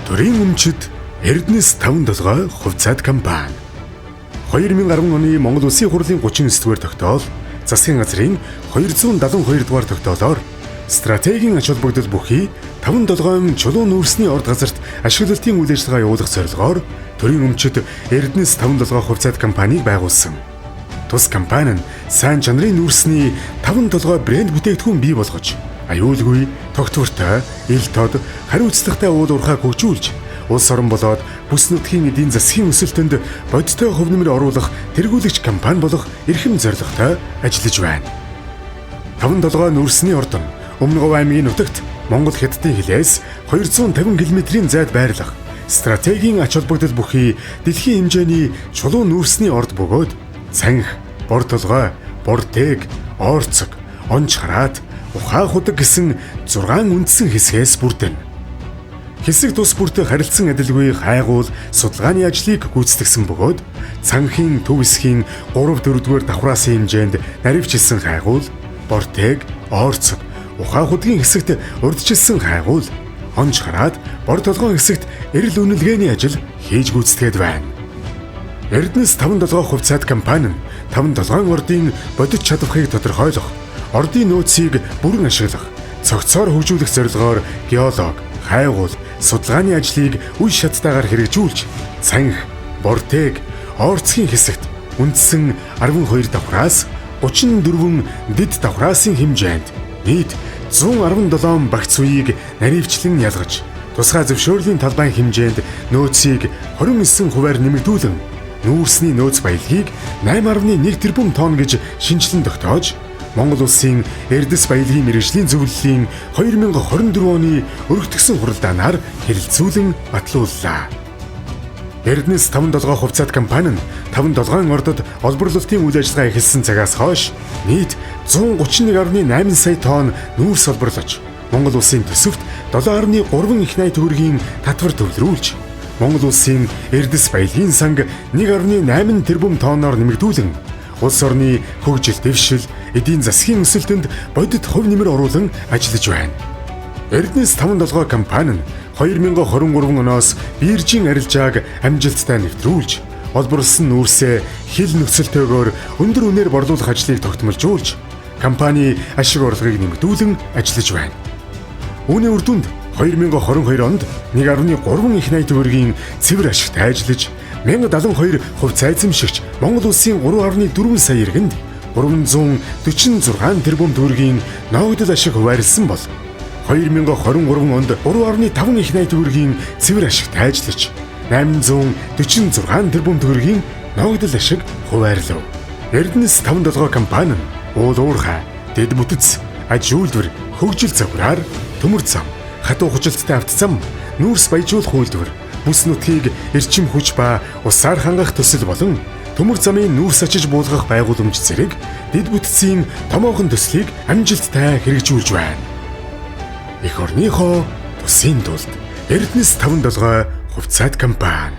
Төрийн өмчид Эрдэнэс таван толгой хувьцаат компани. 2010 оны Монгол Улсын хурлын 39-р тогтоол, засгийн газрын 272 дугаар тогтоолоор стратегийн ач холбогдол бүхий таван толгойн чулуун нүүрсний орд газарт ашиглалтын үйл ажиллагаа явуулах зорилгоор төрийн өмчид Эрдэнэс таван толгой хувьцаат компанийг байгуулсан. Тус компани нь сайн чанарын нүүрсний таван толгой брэнд бүтээгдэхүүн бий болгож, аюулгүй, тогтвортой, ил тод, хариуцлагатай уул уурхайг хөгжүүлж, улс орон болоод бүс нутгийн эдийн засгийн өсөлтөнд бодиттой хувь нэмэр оруулах тэргүүлэгч компани болох эрхэм зорилготой ажиллаж байна. Таван толгой нүүрсний ордон Өмнө Говь аймгийн нутагт Монгол Хятадын хилээс 250 км-ийн зайд байрлах стратегийн ач холбогдол бүхий дэлхийн хэмжээний чулуун нүүрсний орд бөгөөд Цанх, Бор толгой, Бортег, Орцог, Онч хараат, Ухаа худаг гэсэн 6 үндсэн хэсгээс бүрдэнэ. Хэсэг тус бүрт харилцан адилгүй хайгуул судалгааны ажлыг гүйцэтгэсэн бөгөөд Цанхийн төв хэсгийн 3 4-р давхраасын хэмжээнд наривчилсан хайгуул, Бортег, Орцог, Ухаа худгийн хэсэгт урьдчилсан хайгуул, Онч хараат, Бор толгойн хэсэгт эрэл үнэлгээний ажил хийж гүйцэтгээд байна. Эрдэнэс таван толгой хувьцаат компани нь таван толгойн ордын бодит чадварыг тодорхойлох, ордын нөөцийг бүрэн ашиглах, цогцоор хөгжүүлэх зорилгоор геолог, хайгуул, судалгааны ажлыг үе шаттайгаар хэрэгжүүлж, Цанх, Бортег, Орцгийн хэсэгт үндсэн 12 давхраас 34 дэд давхраасын хэмжээнд нийт 117 багц үеийг наривчлан ялгаж, тусгай зөвшөөрлийн талбайн хэмжээнд нөөцийг 29 хувиар нэмэгдүүлэн нүүрсний нөөц баялагийг 8.1 тэрбум тонн гэж шинэчлэн тогтоож, Монгол улсын Эрдэс баялагын мэргэжлийн зөвлөлийн 2024 оны өргөтгөсөн хуралдаанаар хэлэлцүүлэн батлууллаа. Эрдэнэс таван толгой хувьцаат компани нь таван толгойн ордод олборлолтын үйл ажиллагаа эхэлсэн цагаас хойш нийт 131.8 сая тонн нүүрс олборлож, Монгол улсын төсөвт 7.3 их 80 төгрөгийн татвар төвлөрүүлж, Монгол улсын Эрдэс баялагын санг 1.8 тэрбум тонноор нэмэгдүүлэн улс орны хөгжил дэвшил, эдийн засгийн өсөлтөнд бодит хувь нэмэр оруулан ажиллаж байна. Эрдэнэс таван толгой компани нь 2023 оноос биржийн арилжааг амжилттай нэвтрүүлж, олборлосон нүүрсээ хил нөхцөлтэйгээр өндөр үнээр борлуулах ажлыг тогтмолжуулж, компани ашиг орлогыг нэмэгдүүлэн ажиллаж байна. Үүний үр дүнд 2022 онд 1.3 их 80 төгрөгийн цэвэр ашигтай ажиллаж, 1072 хувьцаа эзэмшигч Монгол улсын 3.4 сая иргэнд 346 тэрбум төгрөгийн ноогдол ашиг хуваарлсан бол 2023 онд 3.5 их 80 төгрөгийн цэвэр ашигтай ажиллаж, 846 тэрбум төгрөгийн ноогдол ашиг хуваарлав. Эрдэнэс таван толгой компани нь уул уурхай, дэд бүтэц, аж үйлдвэр, хөгжил загвараар төмөр зам, хатуу хужилттай автозам, нүүрс баяжуулах үйлдвэр, бүс нутгийг эрчим хүч ба усаар хангах төсөл болон төмөр замын нүүрс ачиж буулгах байгууламж зэрэг дэд бүтцийн томоохон төслийг амжилттай хэрэгжүүлж байна. Эх орныхоо тусын тулд Эрдэнэс таван толгой хувьцаат компани.